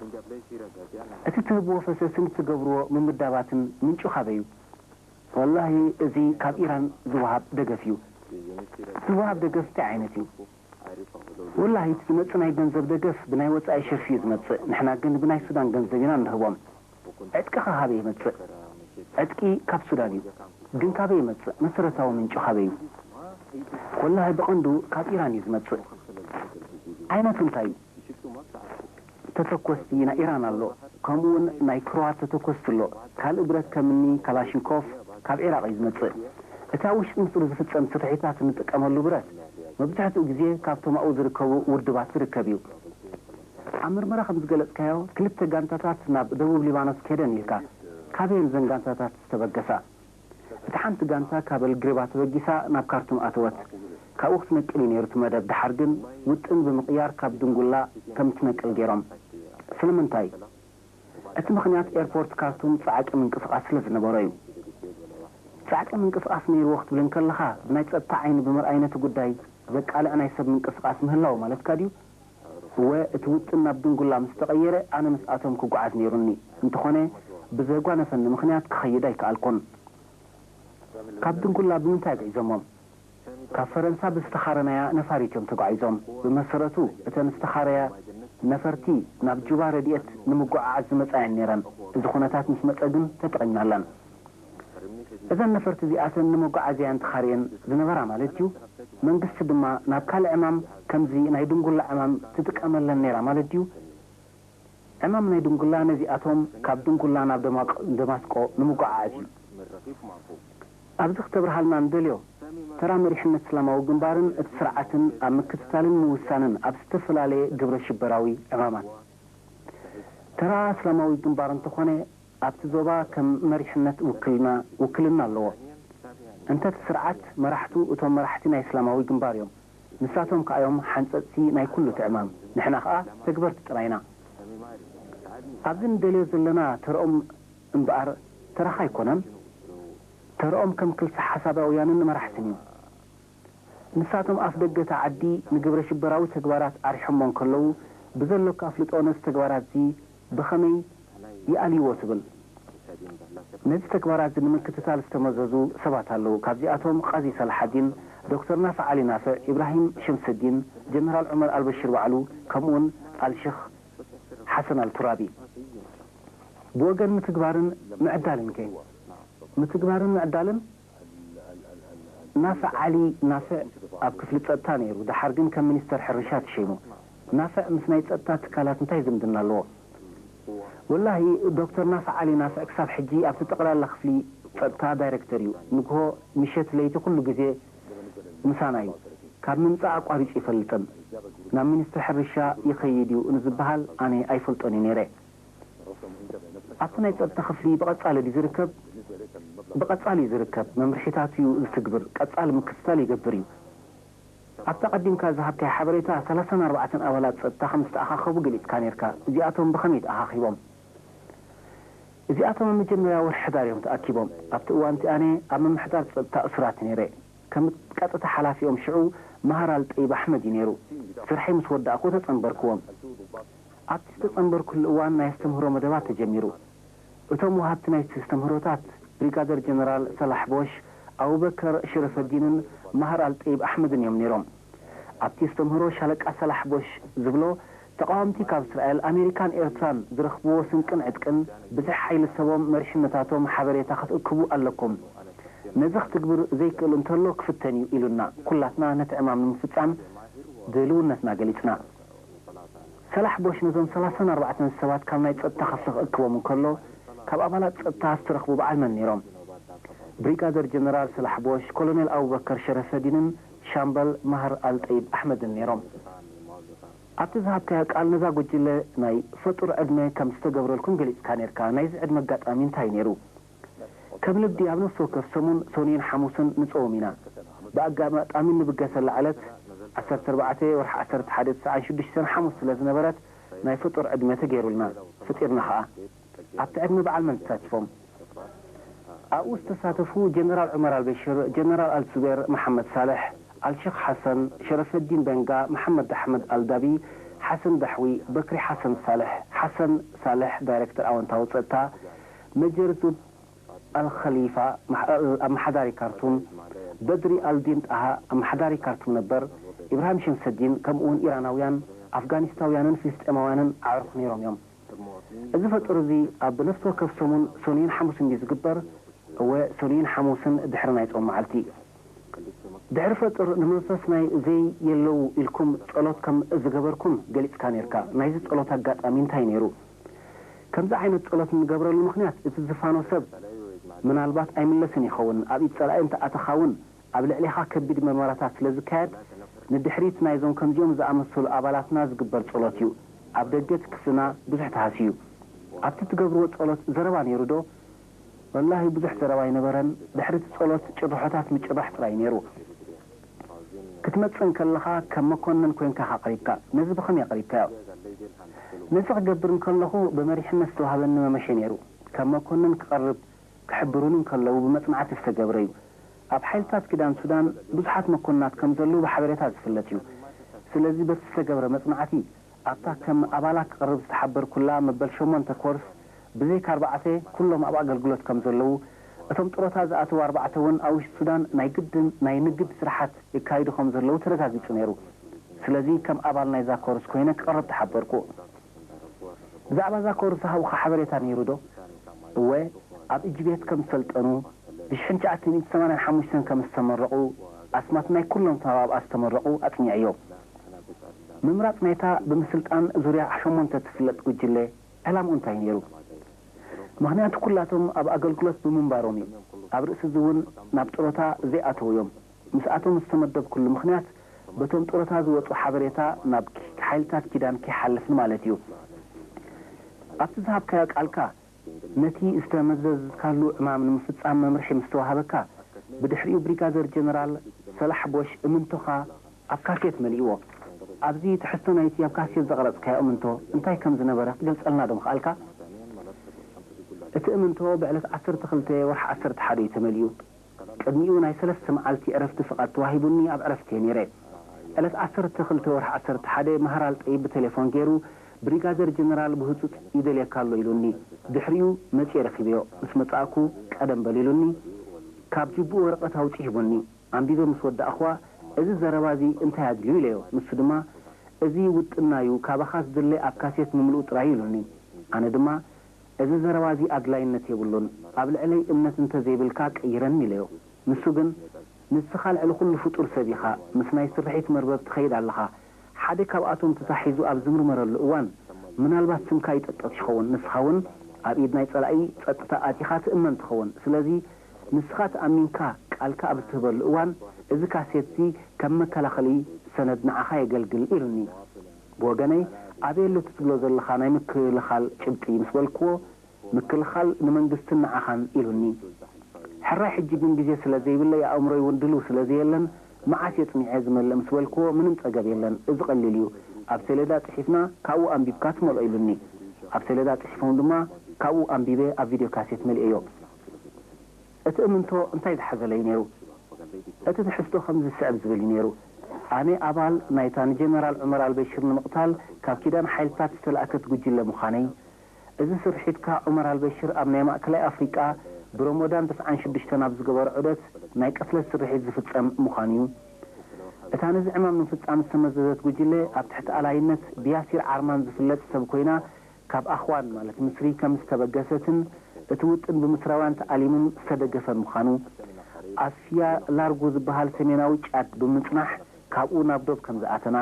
እቲ ትህብዎ ፈሰስን ትገብርዎ ምምዳባትን ምንጩ ካበይ እዩ? ወላሂ እዚ ካብ ኢራን ዝወሃብ ደገፍ እዩ። ዝወሃብ ደገፍ እንታይ ዓይነት እዩ? ወላሂ እቲ ዝመጽእ ናይ ገንዘብ ደገፍ ብናይ ወጻኢ ሸርፊ እዩ ዝመጽእ። ንሕና ግን ብናይ ሱዳን ገንዘብ ኢና እንህቦም። ዕጥቂ ከ ካበይ ይመጽእ? ዕጥቂ ካብ ሱዳን እዩ። ግን ካበይ ይመጽእ? መሰረታዊ ምንጩ ካበይ እዩ? ወላሂ ብቐንዱ ካብ ኢራን እዩ ዝመጽእ። ዓይነቱ እንታይ እዩ? ተተኮስቲ ናይ ኢራን ኣሎ። ከምኡውን ናይ ክሮዋት ተተኮስቲ ኣሎ። ካልእ ብረት ከምኒ ካላሽንኮፍ ካብ ዒራቕ እዩ ዝመጽእ። እቲ ኣብ ውሽጢ ምስሪ ዝፍጸም ስርሒታት እንጥቀመሉ ብረት መብዛሕትኡ ግዜ ካብቶም ኣብኡ ዝርከቡ ውድባት ዝርከብ እዩ። ኣብ ምርመራ ከም ዝገለጽካዮ ክልተ ጋንታታት ናብ ደቡብ ሊባኖስ ከደን ኢልካ። ካበየን ዘን ጋንታታት ዝተበገሳ? እቲ ሓንቲ ጋንታ ካብ ኣልግሪባ ተበጊሳ ናብ ካርቱም ኣተወት። ካብኡ ክትነቅል እዩ ነይሩ እቲ መደብ፣ ደሓር ግን ውጥን ብምቕያር ካብ ድንጉላ ከም እትነቅል ገይሮም። ስለምንታይ? እቲ ምኽንያት ኤርፖርት ካርቱም ጻዕቂ ምንቅስቓስ ስለ ዝነበሮ እዩ። ጻዕቂ ምንቅስቓስ ነይርዎ ክትብል እንከለኻ ብናይ ጸጥታ ዓይኒ ብምርኣይ ነቲ ጉዳይ ዘቃልዕ ናይ ሰብ ምንቅስቓስ ምህላው ማለትካ ድዩ? እወ፣ እቲ ውጥን ናብ ድንጉላ ምስ ተቐየረ ኣነ ምስኣቶም ክጓዓዝ ነይሩኒ። እንተኾነ ብዘጓነፈኒ ምኽንያት ክኸይድ ኣይከኣልኩን። ካብ ድንጉላ ብምንታይ ኣግዒዞሞም? ካብ ፈረንሳ ብዝተኻረናያ ነፋሪት እዮም ተጓዒዞም። ብመሰረቱ እተን ዝተኻረያ ነፈርቲ ናብ ጁባ ረድኤት ንምጉዕዓዝ ዝመጻ እየን ነይረን። እዚ ኩነታት ምስ መጸ ግን ተጠቒምናለን። እዘን ነፈርቲ እዚኣተን ንመጓዓዝያ እየን ተኻርየን ዝነበራ ማለት ድዩ? መንግስቲ ድማ ናብ ካልእ ዕማም ከምዚ ናይ ድንጉላ ዕማም ትጥቀመለን ነይራ ማለት ድዩ? ዕማም ናይ ድንጉላ ነዚኣቶም ካብ ድንጉላ ናብ ደማስቆ ንምጉዕዓዝ እዩ። ኣብዚ ክተብርሃልና ንደልዮ፣ ተራ መሪሕነት እስላማዊ ግንባርን እቲ ስርዓትን ኣብ ምክትታልን ምውሳንን ኣብ ዝተፈላለየ ግብረ ሽበራዊ ዕማማት። ተራ እስላማዊ ግንባር እንተኾነ ኣብቲ ዞባ ከም መሪሕነት ውክልና ኣለዎ። እንተ እቲ ስርዓት መራሕቱ እቶም መራሕቲ ናይ እስላማዊ ግንባር እዮም። ንሳቶም ከኣ እዮም ሓንጸጽቲ ናይ ኩሉ እቲ ዕማም። ንሕና ከኣ ተግበርቲ ጥራይ ኢና። ኣብዚ ንደልዮ ዘለና ተርኦም እምበኣር ተራኻ ኣይኮነን። ተርኦም ከም ክልሰ ሓሳባውያንን መራሕትን እዩ። ንሳቶም ኣፍ ደገ እታ ዓዲ ንግብረ ሽበራዊ ተግባራት ኣርሒሞ እንከለዉ፣ ብዘሎካ ኣፍልጦ ነዚ ተግባራትዚ ብኸመይ ይኣልይዎ ትብል? ነዚ ተግባራትዚ ንምክትታል ዝተመዘዙ ሰባት ኣለዉ። ካብዚኣቶም ቃዚ ሰላሓዲን፣ ዶክተር ናፍዕ ዓሊ ናፍዕ፣ ኢብራሂም ሸምሰዲን፣ ጀነራል ዑመር ኣልበሽር ባዕሉ፣ ከምኡውን ኣልሸኽ ሓሰን ኣልቱራቢ። ብወገን ምትግባርን ምዕዳልን ከ? ምትግባርን ምዕዳልን ናፍዕ ዓሊ ናፍዕ ኣብ ክፍሊ ጸጥታ ነይሩ። ደሓር ግን ከም ሚኒስተር ሕርሻ ተሸይሙ። ናፍዕ ምስ ናይ ጸጥታ ትካላት እንታይ ዝምድና ኣለዎ? ወላሂ ዶክተር ናፍዕ ዓሊ ናፍዕ ክሳብ ሕጂ ኣብቲ ጠቕላላ ክፍሊ ጸጥታ ዳይረክተር እዩ። ንግሆ፣ ምሸት፣ ለይቲ ኩሉ ግዜ ምሳና እዩ። ካብ ምምጻእ ኣቋሪጹ ይፈልጥን። ናብ ሚኒስትሪ ሕርሻ ይኸይድ እዩ ንዝበሃል ኣነ ኣይፈልጦን እየ ነይረ። ኣብቲ ናይ ጸጥታ ክፍሊ ብቐጻሊ ድዩ ዝርከብ? ብቐጻሊ እዩ ዝርከብ። መምርሒታቱ እዩ ዝትግብር። ቀጻሊ ምክትታል ይገብር እዩ። ኣብቲ ኣቐዲምካ ዝሃብካዮ ሓበሬታ፣ ሰላሳን ኣርባዕተን ኣባላት ጸጥታ ከም ዝተኣኻኸቡ ገሊጽካ ነይርካ። እዚኣቶም ብኸመይ ተኣኻኺቦም? እዚኣቶም ኣብ መጀመርያ ወርሒ ሕዳር እዮም ተኣኪቦም። ኣብቲ እዋን እቲ ኣነ ኣብ ምምሕዳር ጸጥታ እሱራት ነይረ። ከም ቀጥታ ሓላፊኦም ሽዑ መሃር ኣልጠይብ ኣሕመድ እዩ ነይሩ። ስርሐይ ምስ ወዳእኩ ተጸንበርክዎም። ኣብቲ ዝተጸንበርኩሉ እዋን ናይ ኣስተምህሮ መደባት ተጀሚሩ። እቶም ወሃብቲ ናይቲ ኣስተምህሮታት ብሪጋደር ጀነራል ሰላሕ ቦሽ፣ ኣቡበከር ሸረፈዲንን መሃር ኣልጠይብ ኣሕመድን እዮም ነይሮም። ኣብቲ ኣስተምህሮ ሻለቃ ሰላሕ ቦሽ ዝብሎ፣ ተቓወምቲ ካብ እስራኤል፣ ኣሜሪካን ኤርትራን ዝረኽብዎ ስንቅን ዕጥቅን ብዝሒ ሓይሊ ሰቦም መሪሕነታቶም ሓበሬታ ክትእክቡ ኣለኩም። ነዚ ክትግብር ዘይክእል እንተሎ ክፍተን እዩ ኢሉና። ኩላትና ነቲ ዕማም ንምፍጻም ድልውነትና ገሊጽና። ሰላሕ ቦሽ ነዞም ሰላሳን ኣርባዕተን ሰባት ካብ ናይ ጸጥታ ክፍሊ ክእክቦም እንከሎ፣ ካብ ኣባላት ጸጥታ ዝተረኽቡ በዓል መን ነይሮም? ብሪጋደር ጀነራል ሰላሕ ቦሽ፣ ኮሎኔል ኣቡበከር ሸረፈዲንን ሻምበል ማህር ኣልጠይብ ኣሕመድን ነይሮም። ኣብቲ ዝሃብካዮ ቃል ነዛ ጉጅለ ናይ ፈጡር ዕድመ ከም ዝተገብረልኩም ገሊጽካ ነይርካ። ናይዚ ዕድመ ኣጋጣሚ እንታይ ነይሩ? ከም ልምዲ ኣብ ነፍሲ ወከፍ ሰሙን ሰኑይን ሓሙስን ንጸውም ኢና። ብኣጋጣሚ እንብገሰላ ዕለት ዓሰርተ ኣርባዕተ ወርሒ ዓሰርተ ሓደ ተስዓን ሽዱሽተን ሓሙስ ስለ ዝነበረት ናይ ፍጡር ዕድመ ተገይሩልና። ፍጢርና ኸኣ። ኣብቲ ዕድመ በዓል መን ተሳቲፎም? ኣብኡ ዝተሳተፉ ጀነራል ዑመር ኣልበሽር፣ ጀነራል ኣልሱቤር መሓመድ ሳልሕ፣ ኣልሸኽ ሓሰን፣ ሸረፈዲን በንጋ፣ መሓመድ ኣሕመድ ኣልዳቢ፣ ሓሰን ዳሕዊ፣ በክሪ ሓሰን ሳልሕ፣ ሓሰን ሳልሕ ዳይረክተር ኣወንታዊ ጸጥታ፣ መጀር ዙብ ኣልኸሊፋ ኣመሓዳሪ ካርቱም፣ በድሪ ኣልዲን ጣሃ ኣመሓዳሪ ካርቱም ነበር፣ ኢብራሂም ሸምሰዲን፣ ከምኡውን ኢራናውያን፣ ኣፍጋኒስታውያንን ፍልስጤማውያንን ኣዕሩኽ ነይሮም እዮም። እዚ ፈጡር እዚ ኣብ ነፍሲ ወከፍ ሰሙን ሰኑይን ሓሙስን ድዩ ዝግበር? እወ፣ ሰኑይን ሓሙስን ድሕሪ ናይ ጾም መዓልቲ። ድሕሪ ፈጡር ንመንፈስ ናይ ዘይ የለዉ ኢልኩም ጸሎት ከም ዝገበርኩም ገሊጽካ ነይርካ። ናይዚ ጸሎት ኣጋጣሚ እንታይ ነይሩ? ከምዚ ዓይነት ጸሎት እንገብረሉ ምኽንያት፣ እቲ ዝፋኖ ሰብ ምናልባት ኣይምለስን ይኸውን፣ ኣብ ኢድ ጸላኢ እንተኣተኻ እውን ኣብ ልዕሌኻ ከቢድ መርመራታት ስለ ዝካየድ፣ ንድሕሪት ናይዞም ከምዚኦም ዝኣመሰሉ ኣባላትና ዝግበር ጸሎት እዩ። ኣብ ደገ እቲ ክፍልና ብዙሕ ተሃስዩ። ኣብቲ ትገብርዎ ጸሎት ዘረባ ነይሩ ዶ? ወላሂ ብዙሕ ዘረባ ኣይነበረን። ድሕሪ እቲ ጸሎት ጭርሖታት ምጭራሕ ጥራይ ነይሩ። ክትመጽእ እንከለኻ ከም መኮነን ኮይንካ ኢኻ ቀሪብካ። ነዚ ብኸመይ ኣቕሪብካዮ? ነዚ ክገብር እንከለኹ ብመሪሕነት ዝተዋህበኒ መመሸ ነይሩ። ከም መኮነን ክቐርብ ክሕብሩኒ እንከለዉ ብመጽናዕቲ ዝተገብረ እዩ። ኣብ ሓይልታት ኪዳን ሱዳን ብዙሓት መኮንናት ከም ዘለዉ ብሓበሬታ ዝፍለጥ እዩ። ስለዚ በቲ ዝተገብረ መጽናዕቲ ኣብታ ከም ኣባላ ክቐርብ ዝተሓበርኩላ መበል ሸሞንተ ኮርስ ብዘይካ ኣርባዕተ ኩሎም ኣብ ኣገልግሎት ከም ዘለዉ፣ እቶም ጥሮታ ዝኣተዉ ኣርባዕተ እውን ኣብ ውሽጢ ሱዳን ናይ ግድን ናይ ንግድ ስራሓት የካይዱ ከም ዘለዉ ተረጋጊጹ ነይሩ። ስለዚ ከም ኣባል ናይዛ ኮርስ ኮይነ ክቐርብ ተሓበርኩ። ብዛዕባ እዛ ኮርስ ዝሃቡኻ ሓበሬታ ነይሩ ዶ? እወ፣ ኣብ እጅቤት ከም ዝሰልጠኑ፣ ብሽሕን ትሽዓተ ሚእትን ሰማንያን ሓሙሽተን ከም ዝተመረቑ፣ ኣስማት ናይ ኩሎም እቶም ኣብኣ ዝተመረቑ ኣጽኒዐዮ። ምምራጽ ናይታ ብምስልጣን ዙርያ ሸሞንተ እትፍለጥ ጉጅለ ዕላምኡ እንታይ ነይሩ? ምኽንያቱ ኩላቶም ኣብ ኣገልግሎት ብምንባሮም እዩ። ኣብ ርእሲ እዚ እውን ናብ ጥሮታ ዘይኣተዉ እዮም። ምስኣቶም ዝተመደብኩሉ ምኽንያት በቶም ጥሮታ ዝወጹ ሓበሬታ ናብ ኪ-፣ ሓይልታት ኪዳን ከይሓልፍ ንማለት እዩ። ኣብቲ ዝሃብካዮ ቃልካ ነቲ ዝተመዘዝካሉ ዕማም ንምፍጻም መምርሒ ምስ ተዋሃበካ፣ ብድሕሪኡ ብሪጋደር ጀነራል ሰላሕ ቦሽ እምንቶኻ ኣብ ካሴት መሊእዎ። ኣብዚ ትሕዝቶ ናይቲ ኣብ ካሴት ዘቕረጽካዮ እምንቶ እንታይ ከም ዝነበረ ክትገልጸልና ዶ ምኽኣልካ? እቲ እምንቶ ብዕለት ዓሰርተ ክልተ ወርሒ ዓሰርተ ሓደ እዩ ተመሊኡ። ቅድሚኡ ናይ ሰለስተ መዓልቲ ዕረፍቲ ፍቓድ ተዋሂቡኒ ኣብ ዕረፍቲ እየ ነይረ። ዕለት ዓሰርተ ክልተ ወርሒ ዓሰርተ ሓደ ማህር ኣልጠይብ ብቴሌፎን ገይሩ ብሪጋደር ጀነራል ብህጹጽ ይደልየካ ኣሎ ኢሉኒ። ድሕሪኡ መጺኤ ረኺበዮ። ምስ መጻእኩ ቀደም በል ኢሉኒ። ካብ ጅብኡ ወረቐት ኣውጺኡ ሂቡኒ። ኣንቢበ ምስ ወዳእኹዋ፣ እዚ ዘረባ እዚ እንታይ ኣድልዩ ኢለዮ። ንሱ ድማ፣ እዚ ውጥንና እዩ፣ ካባኻ ዝድለ ኣብ ካሴት ምምልኡ ጥራይ ኢሉኒ። ኣነ ድማ፣ እዚ ዘረባ እዚ ኣድላይነት የብሉን፣ ኣብ ልዕለይ እምነት እንተ ዘይብልካ ቀይረኒ ኢለዮ። ንሱ ግን፣ ንስኻ ልዕሊ ኩሉ ፍጡር ሰብ ኢኻ፣ ምስ ናይ ስርሒት መርበብ ትኸይድ ኣለኻ፣ ሓደ ካብኣቶም ተታሒዙ ኣብ ዝምርመረሉ እዋን፣ ምናልባት ስምካ ይጠቀስ ይኸውን። ንስኻ እውን ኣብ ኢድ ናይ ጸላኢ ጸጥታ ኣቲኻ ትእመን ትኸውን። ስለዚ፣ ንስኻ ተኣሚንካ ቃልካ ኣብ እትህበሉ እዋን፣ እዚ ካሴት'ዚ ከም መከላኸሊ ሰነድ ንዓኻ የገልግል ኢሉኒ። ብወገነይ፣ ኣበይ ኣሎ እቲ ትብሎ ዘለኻ ናይ ምክልኻል ጭብጢ ምስ በልክዎ፣ ምክልኻል ንመንግስትን ንዓኻን ኢሉኒ። ሕራይ ሕጂ ግን ግዜ ስለ ዘይብለይ ኣእምሮይ እውን ድልው ስለ ዘየለን መዓስ እየ ጽኒዐ ዝመልእ ምስ በልክዎ ምንም ጸገም የለን፣ እዚ ቀሊል እዩ። ኣብ ሰሌዳ ጽሒፍና ካብኡ ኣንቢብካ ትመልኦ ኢሉኒ። ኣብ ሰሌዳ ጽሒፎም ድማ ካብኡ ኣንቢበ ኣብ ቪድዮ ካሴት መሊኤዮ። እቲ እምንቶ እንታይ ዝሓዘለ እዩ ነይሩ? እቲ ትሕዝቶ ከምዚ ዝስዕብ ዝብል እዩ ነይሩ። ኣነ ኣባል ናይታ ንጀነራል ዑመር ኣልበሽር ንምቕታል ካብ ኪዳን ሓይልታት ዝተላእከት ጉጅለ ምዃነይ፣ እዚ ስርሒትካ ዑመር ኣልበሽር ኣብ ናይ ማእከላይ ኣፍሪቃ ብሮሞዳን ተስዓን ሽዱሽተን ኣብ ዝገበሮ ዑደት ናይ ቅትለት ስርሒት ዝፍጸም ምዃኑ እዩ። እታ ነዚ ዕማም ንምፍጻም ዝተመዘዘት ጉጅለ ኣብ ትሕቲ ኣላይነት ብያሲር ዓርማን ዝፍለጥ ሰብ ኮይና ካብ ኣኽዋን ማለት ምስሪ ከም ዝተበገሰትን እቲ ውጥን ብምስራውያን ተኣሊሙን ዝተደገፈን ምዃኑ፣ ኣስያ ላርጎ ዝበሃል ሰሜናዊ ጫድ ብምጽናሕ ካብኡ ናብ ዶብ ከም ዝኣተና፣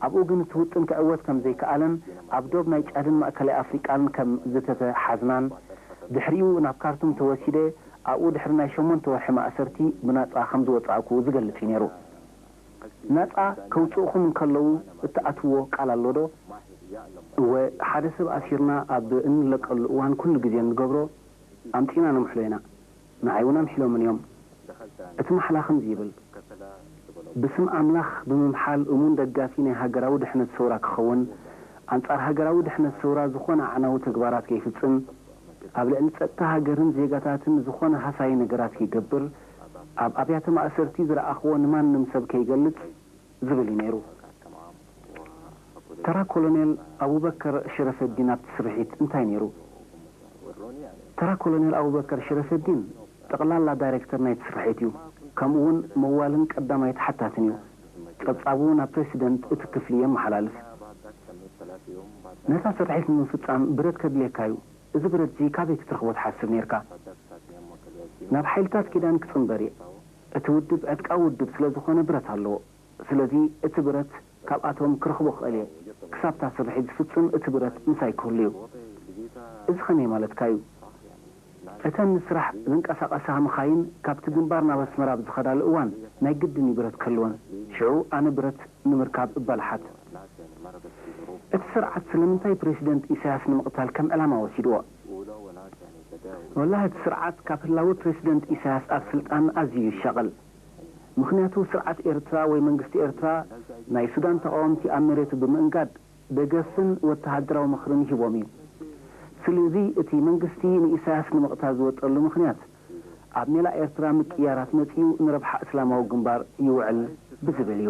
ኣብኡ ግን እቲ ውጥን ክዕወት ከም ዘይከኣለን ኣብ ዶብ ናይ ጫድን ማእከላይ ኣፍሪቃን ከም ዝተተሓዝናን፣ ድሕሪኡ ናብ ካርቱም ተወሲደ ኣብኡ ድሕሪ ናይ ሸሞንተ ወርሒ ማእሰርቲ ብናጻ ከም ዝወጻእኩ ዝገልጽ እዩ ነይሩ። ናጻ ከውጽእኹም እንከለዉ እትኣትዎ ቃል ኣሎ ዶ? እወ፣ ሓደ ሰብ ኣሲርና ኣብ እንለቀሉ እዋን ኩሉ ግዜ እንገብሮ ኣምጺእና ነምሕሎ ኢና። ንዓይ እውን ኣምሒሎምን እዮም። እቲ ማሕላ ከምዚ ይብል፣ ብስም ኣምላኽ ብምምሓል እሙን ደጋፊ ናይ ሃገራዊ ድሕነት ሰውራ ክኸውን፣ ኣንጻር ሃገራዊ ድሕነት ሰውራ ዝኾነ ኣዕናዊ ተግባራት ከይፍጽም፣ ኣብ ልዕሊ ጸጥታ ሃገርን ዜጋታትን ዝኾነ ሃሳዪ ነገራት ከይገብር፣ ኣብ ኣብያተ ማእሰርቲ ዝረኣኽዎ ንማንም ሰብ ከይገልጽ ዝብል እዩ ነይሩ። ተራ ኮሎኔል ኣቡበከር ሽረፈዲን ኣብቲ ስርሒት እንታይ ነይሩ? ተራ ኮሎኔል ኣቡበከር ሽረፈዲን ጠቕላላ ዳይሬክተር ናይቲ ስርሒት እዩ። ከምኡ እውን መዋልን ቀዳማይ ተሓታትን እዩ። ጸብጻቡ ናብ ፕረሲደንት እቲ ክፍሊ የመሓላልፍ። ነታ ስርሒት ንምፍጻም ብረት ከድልየካ እዩ። እዚ ብረት እዚ ካበይ ክትረኽቦ ትሓስብ ነይርካ? ናብ ሓይልታት ኪዳን ክጽንበር እየ። እቲ ውድብ ዕጥቃዊ ውድብ ስለ ዝኾነ ብረት ኣለዎ። ስለዚ እቲ ብረት ካብኣቶም ክረኽቦ ክእል እየ። ክሳብ እታ ስርሒት ዝፍጽም እቲ ብረት ምሳይ ክህሉ እዩ። እዚ ኸመይ ማለትካ እዩ? እተን ንስራሕ ዝንቀሳቐሳ መኻይን ካብቲ ግንባር ናብ ኣስመራ ኣብ ዝኸዳሉ እዋን ናይ ግድን እዩ ብረት ክህልወን። ሽዑ ኣነ ብረት ንምርካብ እባላሓት። እቲ ስርዓት ስለምንታይ ፕረሲደንት ኢሳያስ ንምቕታል ከም ዕላማ ወሲድዎ? ወላሂ እቲ ስርዓት ካብ ህላወ ፕረሲደንት ኢሳያስ ኣብ ስልጣን ኣዝዩ ይሻቐል። ምኽንያቱ ስርዓት ኤርትራ ወይ መንግስቲ ኤርትራ ናይ ሱዳን ተቓወምቲ ኣብ መሬቱ ብምእንጋድ ደገፍን ወተሃደራዊ ምኽርን ሂቦም እዩ። ስለዚ እቲ መንግስቲ ንኢሳያስ ንምቕታል ዝወጠሉ ምኽንያት ኣብ ሜላ ኤርትራ ምቅያራት መጺኡ ንረብሓ እስላማዊ ግንባር ይውዕል ብዝብል እዩ።